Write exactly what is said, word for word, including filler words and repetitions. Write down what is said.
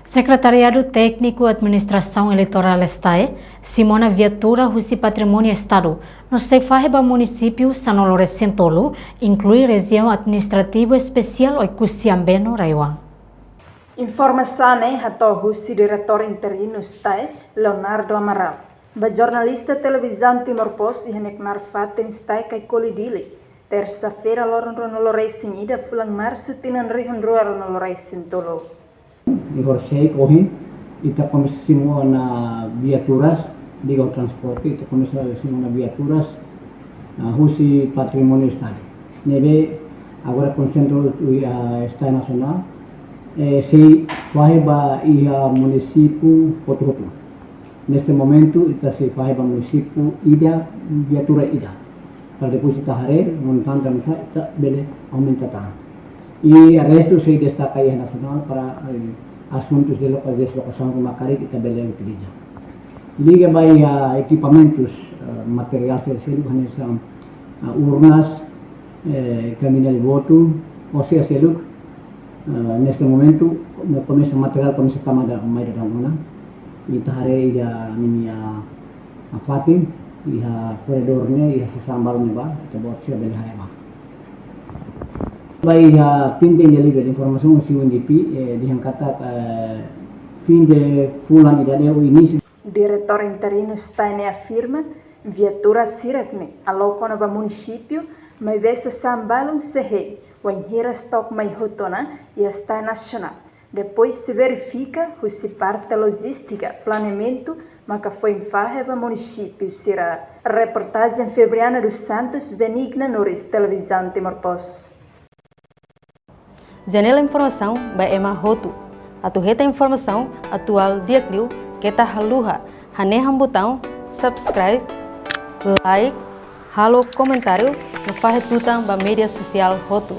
Sekretariadu Tékniku Administrasaun Eleitorál STAE simu ona viatura husi patrimóniu Estadu no sei fahe ba munisípiu sanulu-resin-tolu, inklui Rejiaun Administrativu Espesiál Oekusi Ambeno RAEOA. Informasaun ne'e hato'o husi Diretór Interinu STAE, Leonardo Amaral, ba jornalista Televizaun Timor Post iha nia knaar fatin STAE Kaikoli, Dili, tersa-feira, loron ruanulu-resin-ida fulan Marsu tinan rihun rua ruanulu-resin-tolu. Di horisehik ohin, ita komesa simu ona viaturas, liga ho transporte, ita komesa simu ona viaturas, ah, husi patrimóniu Estadu. Ne'ebé agora konsentra iha STAE nasionál, eh, sei fahe ba iha munisípiu hotu-hotu. Neste momentu, ita sei fahe ba munisípiu ida, viatura ida. Para depois ita haree montante oinsá ita bele aumenta tan. I restu sei destaka iha nasionál para, eh, asuntus de loka-, deslokasaun ruma karik ita bele utiliza. Liga ba iha ekipamentus, eh, materiál sira seluk hanesan, ah, urnas, eh, kámara de votu, ou seja, seluk, eh, neste momentu, no komesa materiál komesa tama da, mai daudaun ona. Ita haree iha ninia, ah, fatin, iha korredór ne'e, iha sasán balun ne'ebá, ita-boot sira bele haree ba. Ba iha fim de livre informasaun husi UNDP, eh, dehan katak, eh, fim de fulan ida-ne'e ou inísiu. Diretór Interinu STAE ne'e afirma, viatura sira-ne'e aloka ona ba munisípiu, maibé sasán balun sei hein, wainhira stok mai hotu ona iha STAE nasionál. Depois sei verifika husi parte lojístika, planeamentu, maka foin fahe ba munisípiu sira. Reportajen Febriana dos Santos, Benigna Nunes, Televizaun Timor Post. Janela informasaun ba ema hotu. Atu hetan informasaun atuál di'ak liu, keta haluha hanehan butaun subscribe, like, halo komentáriu no fahe tutan ba média sosiál hotu.